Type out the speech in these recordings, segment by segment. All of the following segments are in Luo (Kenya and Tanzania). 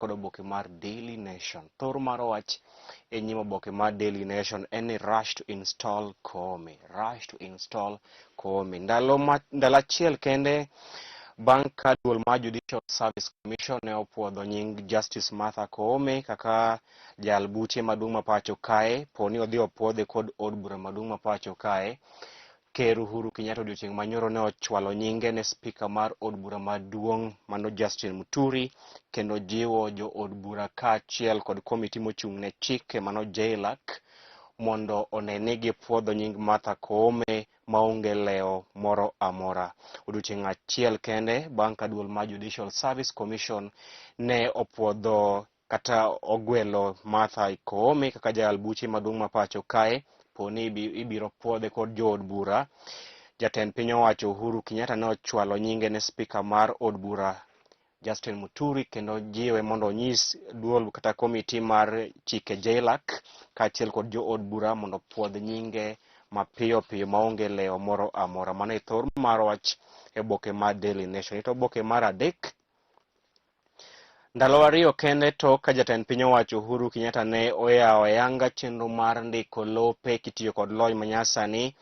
kod oboke mar Daily Nation. Thor mar wach e nyim oboke mar Daily Nation en ni rush to install Koome. Rush to install Koome. Ndalo, ma, ndalo achiel kende bang' ka duol mar Judicial Service Commission ne opuodho nying Justice Martha Koome kaka jal buche maduong' ma pacho kae, poni odhi opuodhe kod od bura maduong' ma pacho kae. Ker Uhuru Kenyatta odiochieng' manyoro ne ochwalo nyinge ne spika mar od bura maduong' mano Justin Muturi kendo jiwo jo od bura kaachiel kod komiti mochung' ne chike mano JLAC mondo one ni gipuodho nying Martha Koome maonge lewo moro amora. Odiochieng' achiel kende bang' ka duol mar Judicial Service Commission ne opuodho kata ogwelo Martha Koome kaka jayal buche maduong' ma pacho kae poni ibiro puodhe kod jood bura. Jatend piny owacho Uhuru Kenyatta ne ochwalo nyinge ne spika mar od bura Justin Muturi kendo jiwe mondo onyis duol kata komiti mar chike JLAC kaachiel kod jood bura mondo opuodh nyinge mapiyo piyo maonge lewo moro amora. Mano e thor mar wach e oboke mar Daily Nation. Ito oboke mar adek. Ndalo ariyo kende tok ka jatend piny owacho Uhuru Kenyatta ne oyawo ayanga chenro mar ndiko lope kitiyo kod lony manyasani,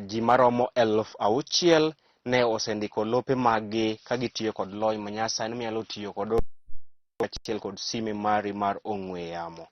ji maromo 6,000 ne osendiko lope maggi ka gitiyo kod lony manyasani minyalo tiyo kod achiel kod sime mari mar ong'we yamo.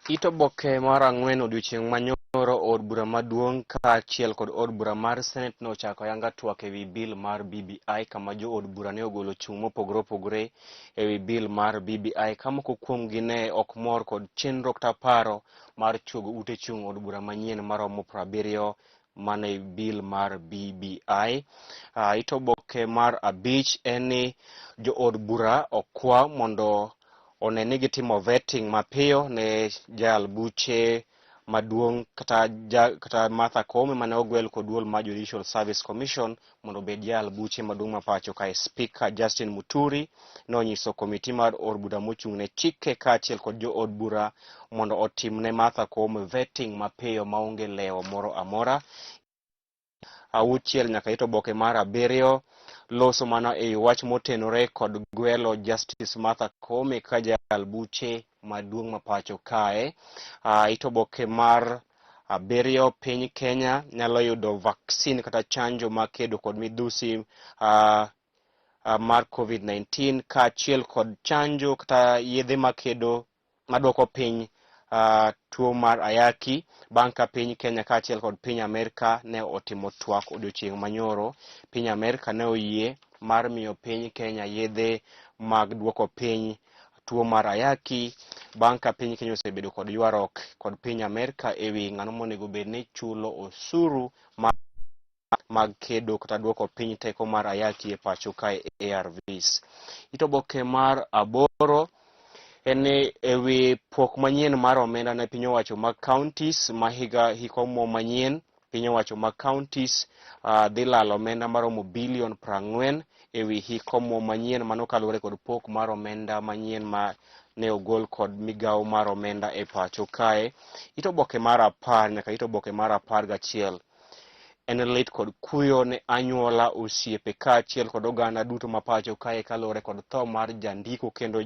It oboke mar ang'wen odiochieng' manyoro od bura maduong' kaachiel kod od bura mar Senate ne ochako ayanga twak ewi bill mar BBI kama jo od bura ne ogolo chung' mopogore opogore ewi bill mar BBI ka moko kuomgi ne ok mor kod chenro kata paro mar chuogo ute chung' od bura manyien maromo 70 mane bill mar BBI. It oboke mar abich en ni jo od bura okwa mondo one ni gitimo vetting mapiyo ne jal buche maduong' kata, ja, kata Martha Koome mane ogwel kod duol mar Judicial Service Commission mondo obed jal buche maduong' ma pacho kae. Speaker Justin Muturi nonyiso komiti mar od bura mochung' ne chike kaachiel kod jo od bura mondo otim ne Martha Koome vetting mapiyo maonge lewo moro amora. Auchiel nyaka it oboke mar abiriyo loso mana e wach motenore kod gwelo Justice Martha Koome ka jal buche maduong' ma pacho kae. It oboke mar abiriyo piny Kenya nyalo yudo vaccine kata chanjo makedo kod midhusi mar COVID-19 kaachiel kod chanjo kata yedhe makedo maduoko piny tuo mar ayaki bang' ka piny Kenya kaachiel kod piny Amerka ne otimo twak odiochieng' manyoro. Piny Amerka ne oyie mar miyo piny Kenya yedhe mag duoko piny tuo mar ayaki bang' ka piny Kenya osebedo kod ywaruok kod piny Amerka ewi ng'ano monego bed ni chulo osuru mag kedo kata duoko piny teko mar ayaki e pacho kae ARVs. It oboke mar aboro en ni ewi pok manyien mar omenda ne piny owacho mag counties ma higa hik omuom manyien piny owacho mag counties dhi lalo omenda maromo bilion 40 ewi hik omuom manyien mano kaluwore kod pok mar omenda manyien ma ne ogol kod migawo mar omenda e pacho kae. It oboke mar 10 nyaka it oboke mar 11 en lit kod kuyo ne anyuola, osiepe kaachiel kod oganda duto ma pacho kae kaluwore kod tho mar jandiko kendo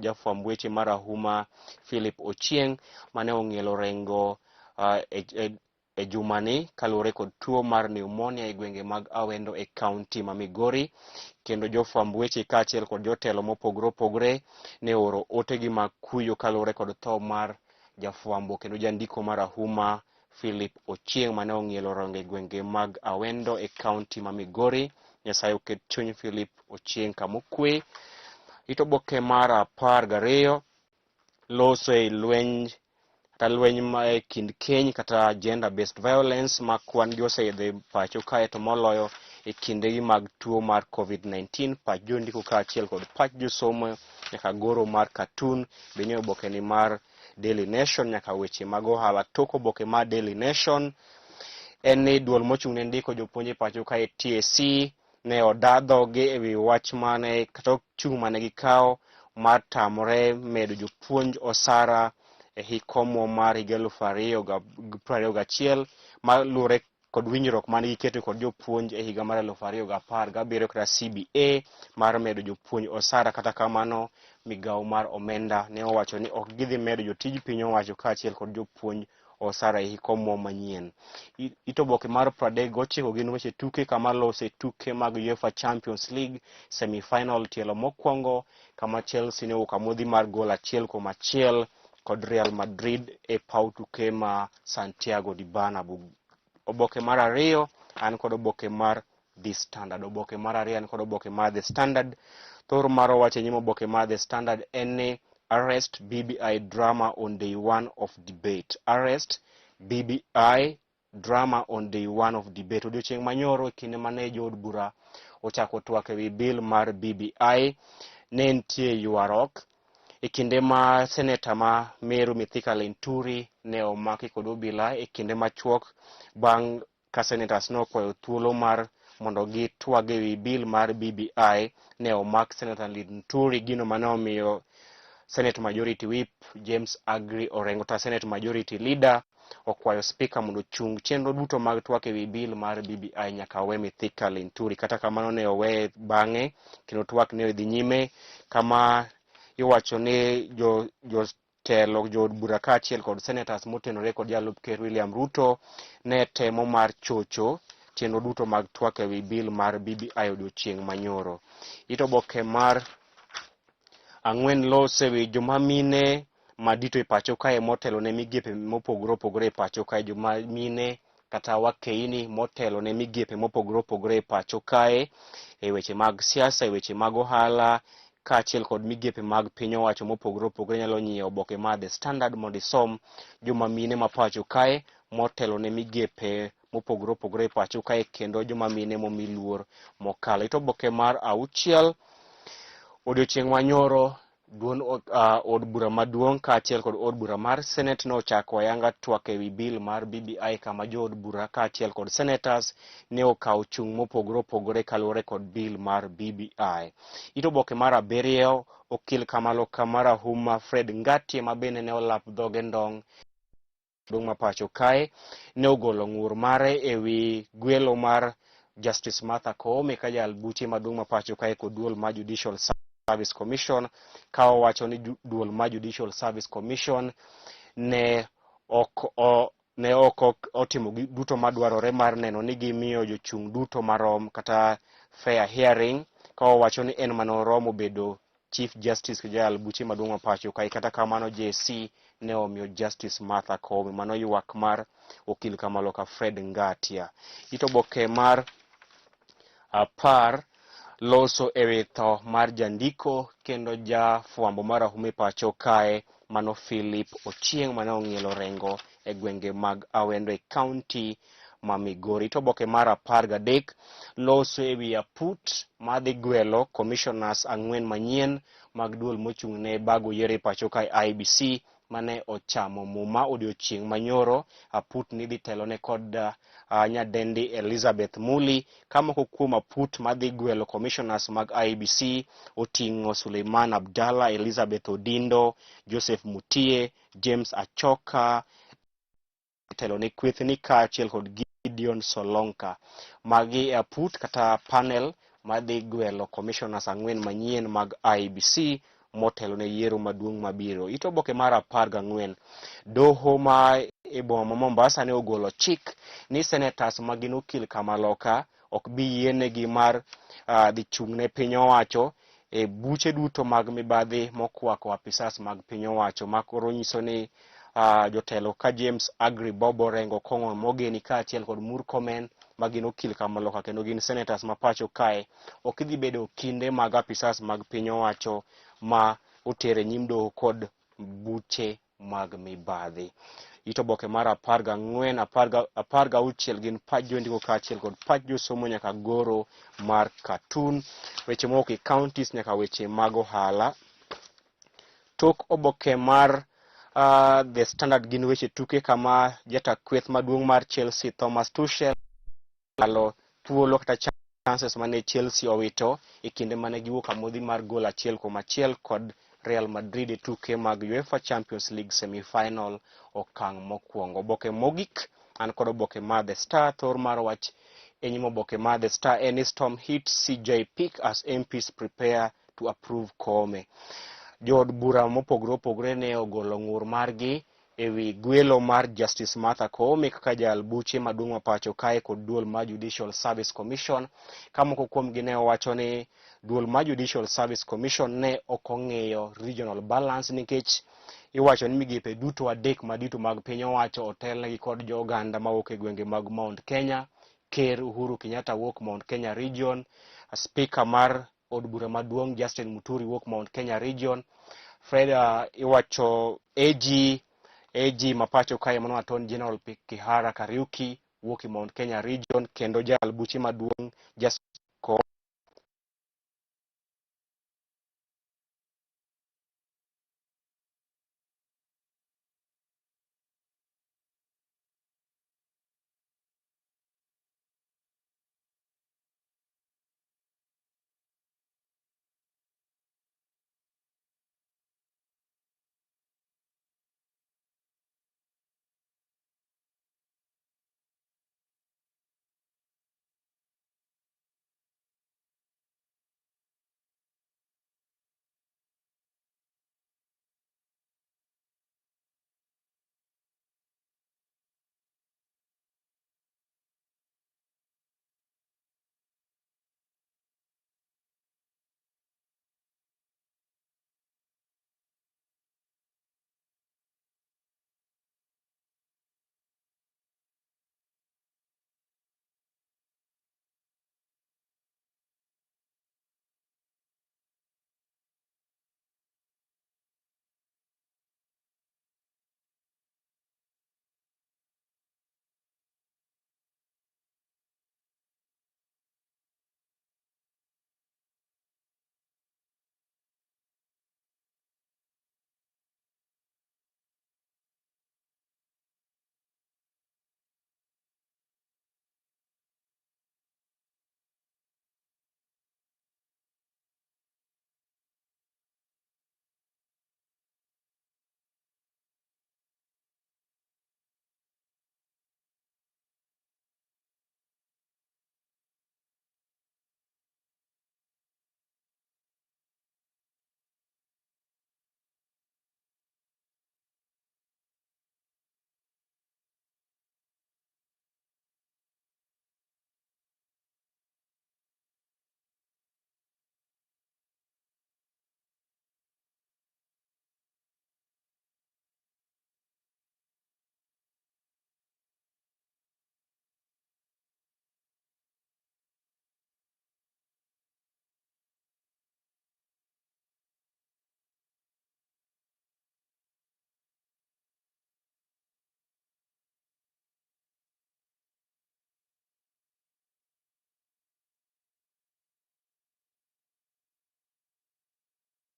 jafwamb weche marahuma Philip Ochieng' mane ong'ielo rengo e jumani kaluwore kod tuo mar pneumonia e gwenge mag Awendo e kaunti ma Migori. Kendo jofwamb weche kaachiel kod jotelo mopogore opogore ne ooro otegi mag kuyo kaluwore kod tho mar jafwambo kendo jandiko marahuma Philip Ochieng' mane ong'ielo rongo e gwenge mag Awendo e kaunti ma Migori. Nyasaye oket chuny Philip Ochieng' kamokwe. It oboke mar 12 loso e lweny kata lweny ma e kind keny kata gender based violence ma kwan gi oseidho e pacho kae to moloyo e kindegi mag tuo mar COVID-19. Pach jondiko kaachiel kod pach josomo nyaka goro mar cartoon be nie oboke ni mar Daily Nation nyaka weche mag ohala. Tok oboke mar Daily Nation en ni duol mochung' ne ndiko jopuonj e pacho kae TSC ne oda dhogi ewi wach mane kata chung' mane gikawo mar tamore medo jopuonj osara e hik omuom mar higa 2021 maluwore Kod winjruok mane giketo kod jopuonj e higa mar 2017 kata CBA mar medo jopuonj osara. Kata kamano, migawo mar omenda ne owacho ni ok gidhi medo jotij piny owacho kaachiel kod jopuonj osara e hik omuom manyien. It oboke mar 39 gin weche tuke, kama lose tuke mag UEFA Champions League semi-final tielo mokwongo, kama Chelsea ne owuok amodhi mar gol 1-1 kod Real Madrid e paw tuke ma Santiago di Bernabeu. Oboke mar ariyo an kod oboke mar The Standard. Oboke mar ariyo an kod oboke mar The Standard. Thor mar wach e nyim oboke mar The Standard en ni "Arrest BBI drama on day one of debate". "Arrest BBI drama on day one of debate". Odiochieng' manyoro, e kinde mane jood bura ochako twak ewi bill mar BBI, ne nitie ywaruok e kinde ma seneta ma Meru Mithika Linturi ne omaki kod obila e kinde machuok bang' ka senators nokwayo thuolo mar mondo gitwag ewi bill mar BBI. Ne omak Senata Linturi, gino mane omiyo Senate Majority Whip James Agri Orengo ta Senate Majority Leader okwayo spika mondo ochung chenro duto mag twak ewi bill mar BBI nyaka we Mithika Linturi. Kata kamano, ne oweye bang'e kendo twak ne odhi nyime, kama iwacho ni jo jotelo, jood bura kaachiel kod senators motenore kod jalup ker William Ruto ne temo mar chocho chenro duto mag twak ewi bill mar BBI odiochieng' manyoro. It oboke mar 4 lose wi joma mine madito e pacho kae motelo ne migepe mopogore opogore e pacho kae, joma mine kata wakeini motelo ne migepe mopogore opogore e pacho kae, e weche mag siasa, e weche mag ohala kaachiel kod migepe mag piny owacho mopogore opogore. Nyalo nyiewo oboke mar The Standard mondo isom joma mine ma pacho kae motelo ne migepe mopogore opogore e pacho kae kendo joma mine momi luor mokalo. It oboke mar 6, odiochieng' manyoro duond od bura maduong' kaachiel kod od bura mar Senate nochako ayanga twak ewi bill mar BBI, kama jood bura kaachiel kod senators ne okawo chung' mopogore opogore kaluwore kod bill mar BBI. It oboke mar 7, okil Kamalo Kamarahuma Fred Ngatia, ma bende ne olap dhoge ndong' maduong' ma pacho kae, ne ogolo ng'ur mare ewi gwelo mar Justice Martha Koome ka jal buche maduong' ma pacho kae kod duol mar Judicial Service Commission, ka owacho ni duol mar Judicial Service Commission ne ok otimo duto madwarore mar neno ni gimiyo jochung' duto marom kata fair hearing, ka owacho ni en manoromo bedo Chief Justice jal buche maduong' ma pacho kae. Kata kamano, JSC ne omiyo Justice Martha Koome. Mano ywak mar okil Kamaloka Fred Ngatia. It oboke mar 10 loso ewi tho mar jandiko kendo jafwambo marahuma e pacho kae, mano Philip Ochieng', mane ong'ielo rengo e gwenge mag Awendo e kaunti ma Migori. It oboke mar 13 loso ewi aput madhi gwelo commissioners 4 manyien mag duol mochung' ne bago yiero e pacho kae, IEBC, mane ochamo muma odiochieng' manyoro. Aput ni dhi telone kod nyadendi Elizabeth Muli, ka moko kuom aput madhi gwelo commissioners mag IEBC oting'o Suleiman Abdallah, Elizabeth Odindo, Joseph Mutie, James Achoka telo ne kwethni kaachiel kod Gideon Solonka. Magi e aput kata panel madhi gwelo commissioners 4 manyien mag IEBC motelo ne yiero maduong' mabiro. It oboke mar 14, doho ma e boma ma Mombasa ne ogolo chik ni senators ma gin okil Kamaloka ok bi yienegi mar dhi chung' ne piny owacho e buche duto mag mibadhi mokwako apisas mag piny owacho, ma koro nyiso ni jotelo ka James Agri Bob Orengo, Kong'o Mogeni kaachiel kod Murkomen, ma gin okil Kamaloka kendo gin senators ma pacho kae, ok dhi bedo okinde mag apisas mag piny owacho ma otere nyim doho kod buche mag mibadhi. It oboke mar 14, 16 gin pach jondiko kaachiel kod pach josomo nyaka goro mar cartoon, weche mowuok e counties nyaka weche mag ohala. Tok oboke mar The Standard gin weche tuke, kama jata kweth maduong' mar Chelsea Thomas Tuchel lalo thuolo kata chances mane Chelsea owito e kinde mane giwuok amodhi mar gol 1-1 kod Real Madrid e tuke mag UEFA Champions League semi-final okang' mokwongo. Oboke mogik An kod oboke mar The Star, thor mar wach e nyim oboke mar The Star en ni storm hit CJ pick as MPs prepare to approve Koome. Jood bura mopogore opogore ne ogolo ng'ur margi ewi gwelo mar Justice Martha Koome kaka jal buche maduong' ma pacho kae kod duol mar Judicial Service Commission, ka moko kuomgi ne owacho ni duol mar Judicial Service Commission ne ok ong'iyo regional balance, nikech iwacho ni migepe duto adek madito mag piny owacho otelnegi kod jo oganda mawuok e gwenge mag Mount Kenya. Ker Uhuru Kenyatta wuok Mount Kenya Region, Speaker mar od bura maduong' Justin Muturi wuok Mount Kenya Region, Fred iwacho AG ma pacho kae mano Attorney General Kihara Kariuki wuok e Mount Kenya Region, kendo jal buche maduong' Justice